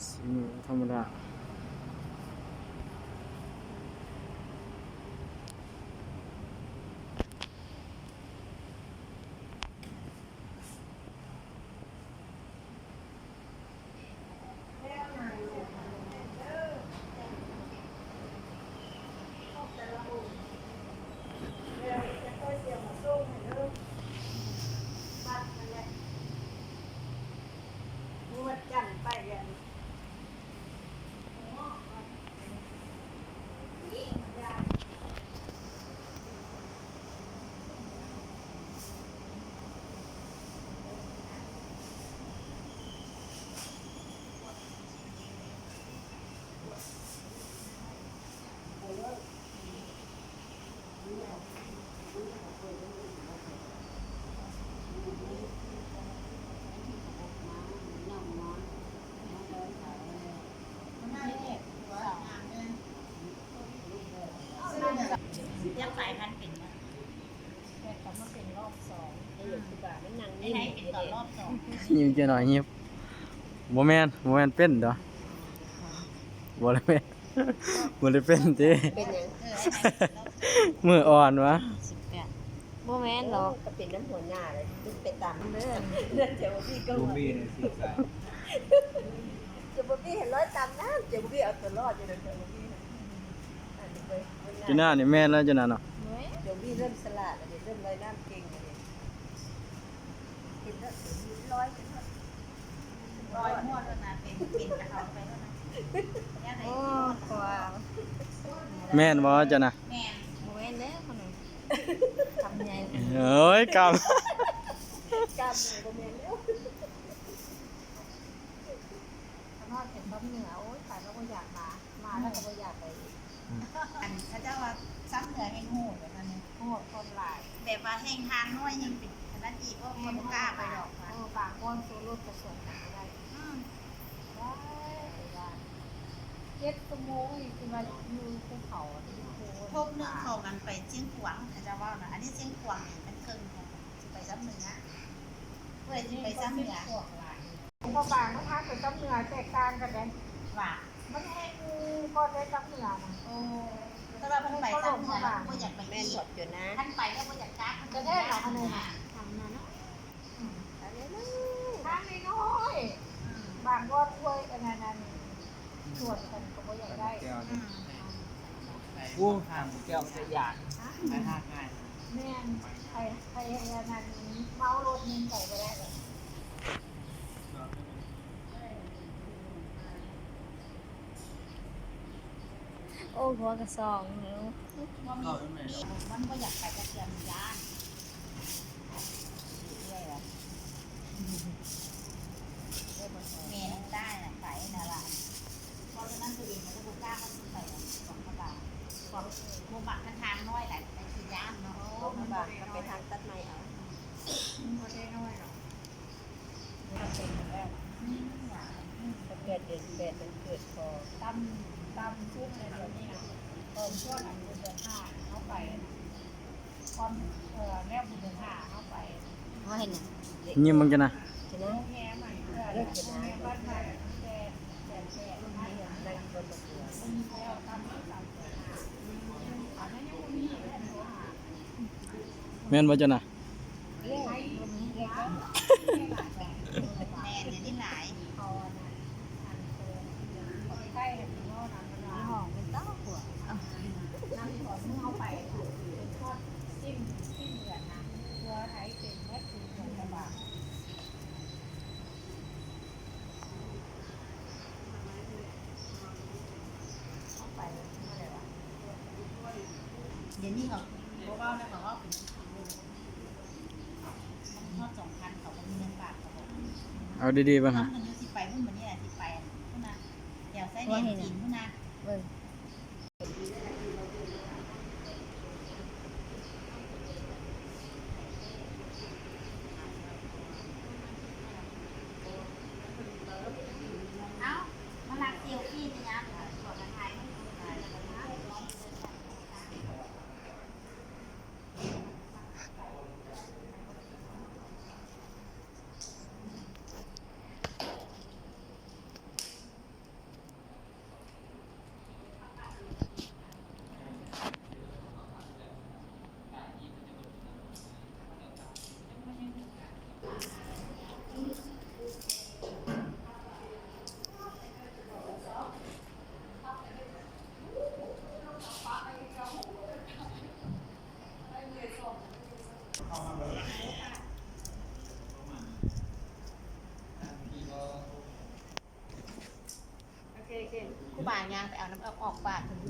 ຊິມື້ທຳມະດາ. ຍັງສາຍພັນເປັນບໍ່? ແຕ່ກໍມາເປັນລອບສອງ ໄອ້ໃດເປັນຕອນລອບສອງ? ຍິ້ມຈັກໜ້ອຍ ຍິ້ມ. ບໍ່ແມ່ນ ບໍ່ແມ່ນເປັນດອກ ບໍ່ໄດ້ເປັນ ບໍ່ໄດ້ເປັນຕິ. ເປັນຫຍັງ? ເອີ ມື້ອ່ອນວະ? ສິບແປດ ບໍ່ແມ່ນດອກ ກໍເປັນນຳຫົວໜ້າແຫຼະ ໄປຕາມເດີ ເດີ ເຈົ້າບໍ່ມີກໍບໍ່ມີ ເຈົ້າບໍ່ມີ ເຫັນລອຍຕາມນ້ຳ ເຈົ້າບໍ່ມີເອົາຕົວລອດຢູ່ເດີ ເຈົ້າບໍ່ມີ. ຈີນ່ານີ້ແມ່ນແລ້ວ ຈີນ່າເນາະ ໂອ້ຍ ດຽວນີ້ເລີ່ມສະຫຼາດແລ້ວເດ້ ເລີ່ມລອຍນ້ຳເກັ່ງແລ້ວເດ້ ເຫັນແລ້ວ ດຽວນີ້ລອຍໄປແລ້ວ ລອຍໝົດແລ້ວນະ ເປັນ ເປັນກະເອົາໄປແລ້ວນະ ໂອ້ ແມ່ນບໍ່ ຈີນ່າ? ແມ່ນ ບໍ່ແມ່ນແລ້ວ ຄຳໃຫຍ່ ເອີຍ ກຳ ກຳບໍ່ແມ່ນແລ້ວ. ຄັນຮອດແຖວຊຳເໜືອ ໂອ້ຍ ໄປກໍບໍ່ຢາກມາ ມາແລ້ວກໍບໍ່ຢາກໄປອີກ. ອືມ ອັນເຂົາເຈົ້າວ່າຊຳເໜືອແຮ່ງໂຫດ ແບບນັ້ນ ໂຫດຄົນຫຼາຍ ແບບວ່າແຮ່ງທາງນ້ອຍແຮ່ງເປັນອັນນັ້ນອີກ ເພາະຄົນບໍ່ກ້າໄປດອກ ເອີ ບາງບ່ອນໂຊລົດກໍສວນກັນບໍ່ໄດ້ ອືມ ໄດ້ ໄດ້ ເຈັດຊົ່ວໂມງນີ້ ຄືວ່າຢູ່ພູເຂົາ ທົບໜຶ່ງຂອງອັນໄປຊຽງຂວາງ ເຂົາເຈົ້າເວົ້ານະ ອັນນີ້ຊຽງຂວາງນີ້ມັນເຄິ່ງ ໄປຊຳເໜືອ ຜູ້ໃດຊິໄປຊຳເໜືອ ພວກບາງມັນທາງໄປຊຳເໜືອແຕກຕ່າງກັນເດ້ ວ່າມັນແຮງກ່ອນໄດ້ຊຳເໜືອນະ. ໂອ້ ແຕ່ວ່າເພິ່ນໄປຊຳເໜືອແລ້ວບໍ່ຢາກໄປອີກ ຄັນໄປແລ້ວບໍ່ຢາກກັບ ກໍໄດ້ລະ ອັນນັ້ນນະ ທາງນັ້ນເນາະ ອືມ ທາງນ້ອຍໆ ອືມ ບາງບ່ອນຫ້ວຍ ອັນນັ້ນ ອັນ ສວນກັນກໍບໍ່ຢາກໄດ້ ອືມ ໂອ້ ທາງແກ້ວມັນຈະຍາກ ຫາ ໄປຫາງ່າຍ ແມ່ນ ໃຜ ໃຜອັນນັ້ນເມົາລົດນີ້ໄປບໍ່ໄດ້ດອກ. ໂອ້ ຫົວກະສອງ ມັນບໍ່ຢາກໄປຈັກເທື່ອ ມັນຢ້ານ. ແມ່ນໄດ້ນະ ໄປນະລະ ເພາະສະນັ້ນຕົວເອງກໍບໍ່ກ້າເຂົ້າໄປ ຂອງກະບາ ຂອງບໍ່ມັກທາງນ້ອຍຫຼາຍ ໄປຂີ້ຢ້ານເນາະ ຂອງກະບາກໍໄປທາງຕັດໄມ້ເອົາ ບໍ່ໄດ້ນ້ອຍດອກ. ອືມ ແປດເດືອນແປດ ວັນເກີດພໍ່ ຕ່ຳ ຕ່ຳສຸດໃນດຽວນີ້ນະ ຕອນຊ່ວງອັນເດືອນຫ້າເຮົາໄປ ກ່ອນ ເອີ ແລ້ວບຸນເດືອນຫ້າເຮົາໄປ ເຮົາເຫັນຫຍັງ? ຍິ້ມເບິ່ງກັນນະ ໂຮງແຮມ ໂຮງແຮມບ້ານໃໝ່ ແປດ ແປດ ແປດ ແມ່ນບໍ່ເຈົ້ານະ? ແມ່ນ ດຽວນີ້ຫຼາຍ ຫ້ອງເປັນເກົ້າຫົວ ນຳຂອງເຮົາໄປ ເປັນທອດ ສິ້ນ ສິ້ນເດືອນນະ ຕົວໄທເຕັມໝົດ ຄືຂອງກະບາ ດຽວນີ້ເຂົາບໍ່ເວົ້າແລ້ວ ເຂົາເວົ້າເປັນ ມັນຮອດສອງພັນ ເຂົາບໍ່ມີເງິນບາດ ເຂົາບອກ ເອົາດີໆ ເບິ່ງຫາ ເຂົາຢູ່ ຊິໄປພຸ້ນ ມື້ນີ້ແຫຼະ ຊິໄປພຸ້ນນະ ແຖວຊາຍແດນຈີນພຸ້ນນະ ເບິ່ງ ເອົ້າ ມາລັກເຊວຟີ້ຊະຫຍັງ ກະຖ່າຍຮູບ ເ ຕ້ອງອອກປາກເພິ່ນ